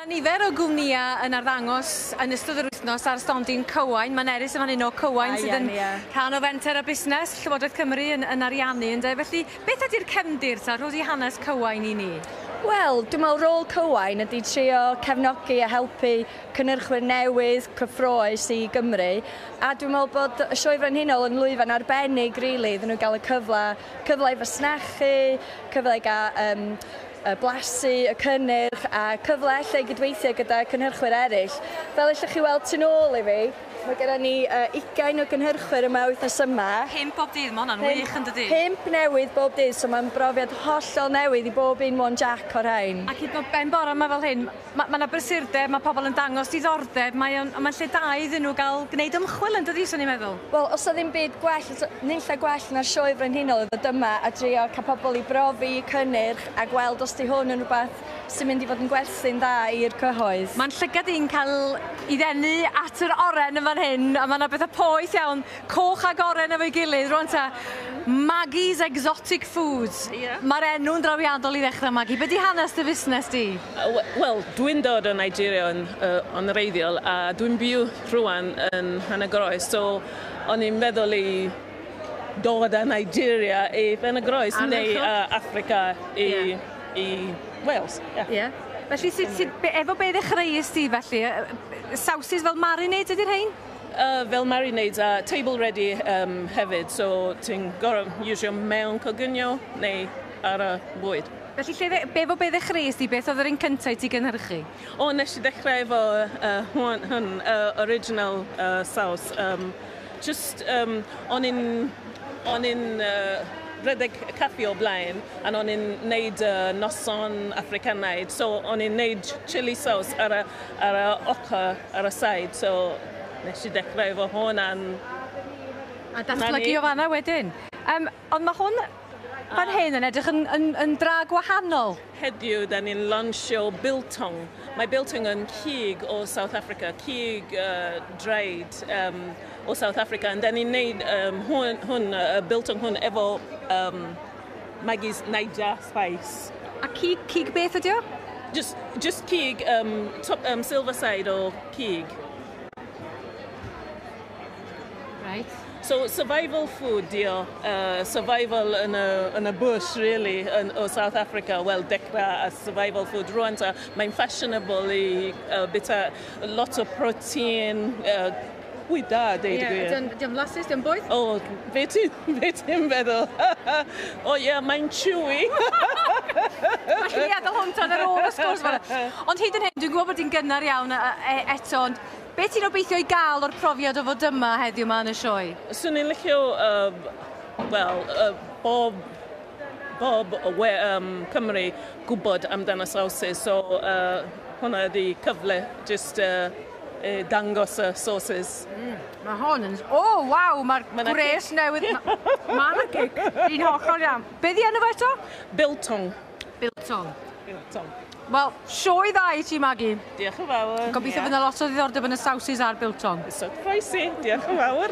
Nifer o gwmnïau yn arddangos yn ystod yr wythnos ar stondin Cywain. Mae Nerys yn fan hyn o Cywain sydd yn rhan o fenter a busnes Llywodraeth Cymru yn ariannu, ynde? Felly, beth ydy'r cefndir ta? Rho di hanes Cywain i ni. Wel, dwi'n meddwl rôl Cywain ydy trio cefnogi a helpu cynhyrchwyr newydd, cyffrous i Gymru. A dwi'n meddwl bod y Sioe Frenhinol yn lwyfan arbennig, really, iddyn nhw gael y cyfle i fasnachu, cyfle i gael blasu y cynnyrch a cyfle ella i gydweithio gyda cynhyrchwyr eraill. Fel allwch chi weld tu nôl i fi, mae gennym ni 20 o gynhyrchwyr yma wythnos yma. 5 bob dydd, mae hwnna'n wych yn dydi? 5 newydd bob dydd, so mae'n brofiad hollol newydd i bob un one jack o'r rhain. Ac hyd yn oed ben bore yma fel hyn, mae yna brysurdeb, mae pobl yn dangos diddordeb, mae'n lle da iddyn nhw gael gwneud ymchwil yn dydi, swn i'n meddwl? Wel, os oedd ddim byd gwell, nunlla gwell na'r Sioe Frenhinol oedd ddod yma a drio cael pobl i brofi cynnyrch a gweld os di hwn yn rhywbeth sy'n mynd i fod yn gwerthu'n dda i'r cyhoedd. Mae'n llygad i'n cael ei ddenu at yr oren yn fan hyn, a mae yna bethau poeth iawn, coch ag oren efo'i gilydd. Rwan ta, Maggie's Exotic Foods. Yeah. Mae'r enw'n drawiadol i ddechrau, Maggie. Be di hanes dy fusnes di? Wel, dwi'n dod o Nigeria yn wreiddiol a dwi'n byw rwan yn Nhanygroes, so o'n i'n meddwl i dod â Nigeria i Penygroes neu Africa i Wales. Yeah. Felly, efo be ddechreuais ti felly? Sauces fel marinades ydy'r rhain? Fel marinades a table ready hefyd, so ti'n gorfod iwsio mewn coginio neu ar y bwyd. Felly, efo be ddechreuais ti, beth oedd yr un cyntaf i ti gynhyrchu? O, nes i ddechrau efo hwn, original sauce. Just, o'n i'n rhedeg caffi o blaen, a o'n i'n neud noson Africanaidd, so o'n i'n neud chili sauce ar y ochr, ar y side, so nes i dechrau efo hwn. A datblygu o fanna wedyn. Ond mae hwn fan hyn yn edrych yn dra gwahanol. Heddiw, da ni'n lansio biltong. Mae biltong yn cig o South Africa, cig dried o South Africa. And da ni'n neud hwn, biltong hwn efo Maggie's Niger spice. A cig beth ydi o? Just cig, top, silver side o cig. Right. So survival food, dio, survival yn y bush, really, o South Africa. Wel, dechrau a survival food. Rwan ta, mae'n fashionable i bita lot o protein, bwyd da, deud y gwir. Ie, dio'n flasus, dio'n boeth? O, be ti'n feddwl? O ie, mae'n chewy. Felly i adael hwn tan ar ôl y sgwrs. Ond hyd yn hyn, dwi'n gwybod bod hi'n gynnar iawn eto, ond beth ti'n obeithio i gael o'r profiad o fod yma heddiw yma yn y sioe? Swn i'n licio, wel, bob Cymru gwybod amdano sauces, so hwnna ydi cyfle, just dangos y sauces. Mae hwn yn... O, waw, mae'r gwres newydd... Mae yna gic, un hollol iawn. Be di enw fo eto? Biltong. Biltong. Biltong. Wel, sioe dda i ti, Maggie. Diolch yn fawr. Gobeithio fydd yna lot o ddiddordeb yn y sauces a'r biltong. It's so pricey. Diolch yn fawr.